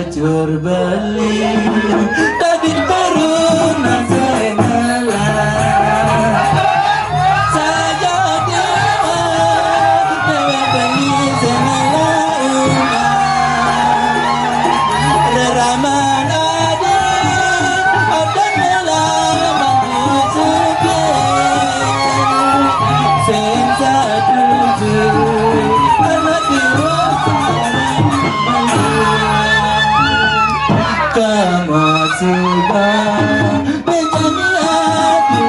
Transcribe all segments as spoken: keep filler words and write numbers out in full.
Cur beli tadi turun sing ngelah. Saja dia dewe beli sing ngelah. Reraman adi ada ngelah mantu suke. Sing satuju anak diwa. Kamu sudah menjadi hati.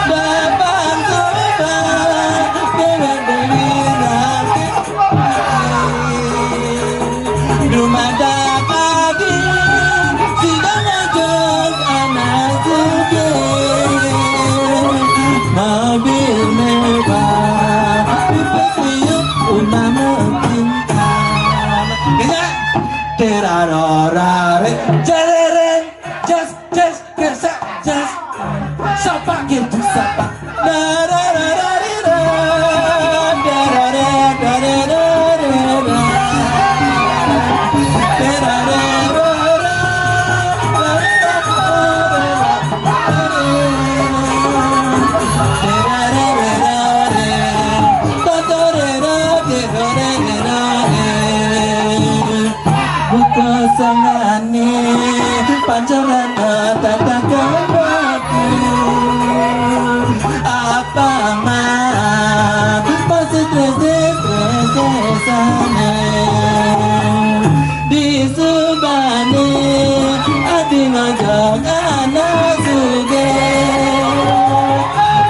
Dapat coba dengan beli nanti. Dumadak adi sida ngajak anak suke. Mobil mewah, dipesiuk umah mecinta. Kenyang. Terarorare, cerereng, jas, jas, kersa, jas. Sapa gitu, sapa? Dararararira, dararararira. Buka sangane pancaran tatangkaku. Apa mah masih tresesane. Di subane adi ngajak anak suge.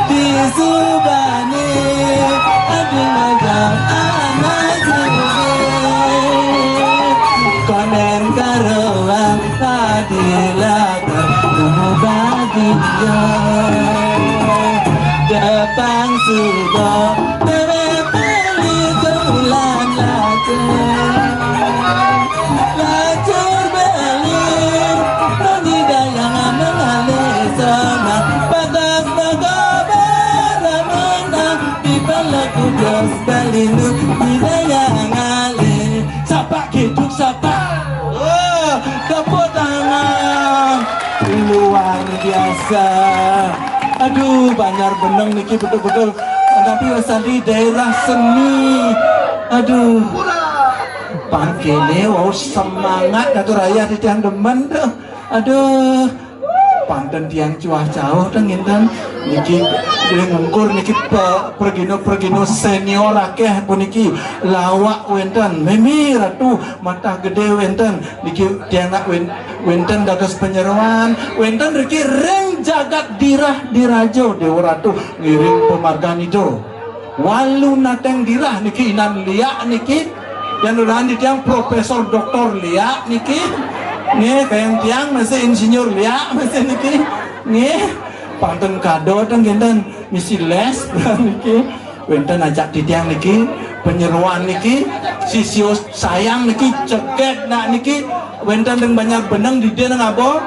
Di subane adi ngajak anak suge. Konen karuang tadi lakar kumu bahagia. Depang sudo bebe peli kemulan lacur. Lacur beli noni dayang mengalih sama. Padas bago bara menang di palaku dos beli nu di dayang alih. Sapa gitu, sapa? Wah, tepuk tangan. Luar biasa. Aduh, Banjar Beneng niki betul-betul. Tapi tadi daerah seni. Aduh. Pangkene, wow, semangat, atur ayah di tiang demen tuh. Aduh. Panten tiang cuah cauh teng nginten. Niki, niki ngungkur niki pe-, pergino-pergino senior akeh puniki. Lawak wenten, mimi ratu, matah gede wenten. Niki tiang nak wen-, wenten dados penyeroan. Wenten riki ring jagat dirah dirajo Dewa Ratu ngiring pemargan itu. Walu nateng dirah niki inan liak niki. Yang dodolan di tiang Profesor Doktor liak niki. Nggih, kayang tiang masih insinyur liak masih niki. Nggih, panten kado teng kinten misi les niki. Wenten ajak titiang niki, penyeroan niki, sisio sayang niki, ceget nak niki, wenten teng Banjar Beneng di nang abo.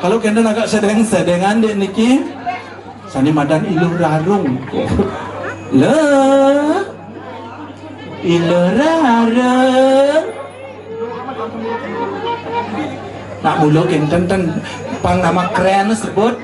Kalau kinten agak sedeng-sedengan dek niki. Sane madan iluh rarung. Lho. Iluh rarung. Nak mula kinten ten pang nama keren sebut.